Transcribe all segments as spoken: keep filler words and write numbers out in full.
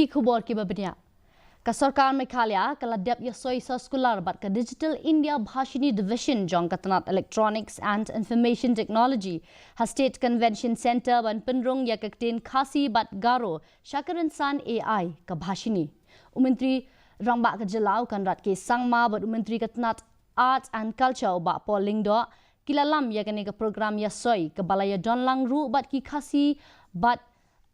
Ki khubor kiba bniah. Ka sorkar Meghalaya ka la dep ïasoi soskular bad ka Digital India Bhashini Division jong ka tnat Electronics and Information Technology ha State Convention Centre ban pynrung ïa ka ktien Khasi bad Garo sha ka rynsan A I ka Bhashini. U Myntri Rangbah ka Jylla u Conrad K Sangma bad u Myntri ka tnat Art and Culture u Bah Paul Lyngdoh ki la lam ïa kane ka program ïasoi kaba la ïadon lang ruh bad ki Khasi bad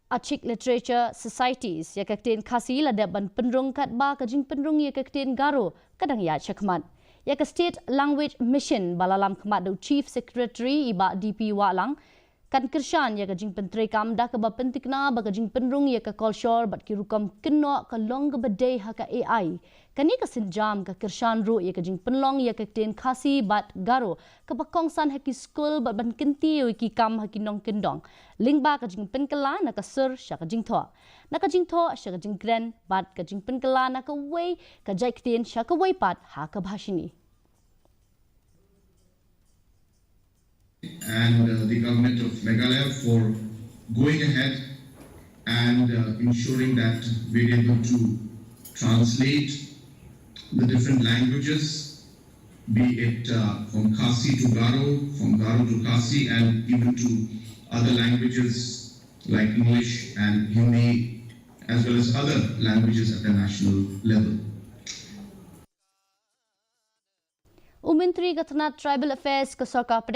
Achik Literature Societies. Ïa ka ktien Khasi la dep ban pynrung katba ka jingpynrung ïa ka ktien Garo ka dang ïaid shakhmat. Ïa ka State Language Mission ba la lam khmat da u Chief Secretary i Bah D P Wahlang kan kyrshan ïa ka jingpyntreikam da kaba pyntikna ba ka jingpynrung ïa ka kolshor bad ki rukom kynnoh ka long kaba dei ha ka A I. Kane ka sienjam ka kyrshan ruh ïa ka jingpynlong ïa ka ktien Khasi bad Garo kaba kongsan ha ki skul bad ban kyntiew ïa ki kam ha ki nongkyndong. Lyngba ka jingpynkylla na ka sur sha ka jingthoh, na ka jingthoh sha ka jingkren bad ka jingpynkylla na kawei ka jait ktien sha kawei pat ha ka Bhashini. and uh, the government of Meghalaya for going ahead and uh, ensuring that we're able to translate the different languages, be it uh, from Khasi to Garo, from Garo to Khasi, and even to other languages like English and Hindi, as well as other languages at the national level. U Myntri ka tnat Tribal Affairs ka sorkar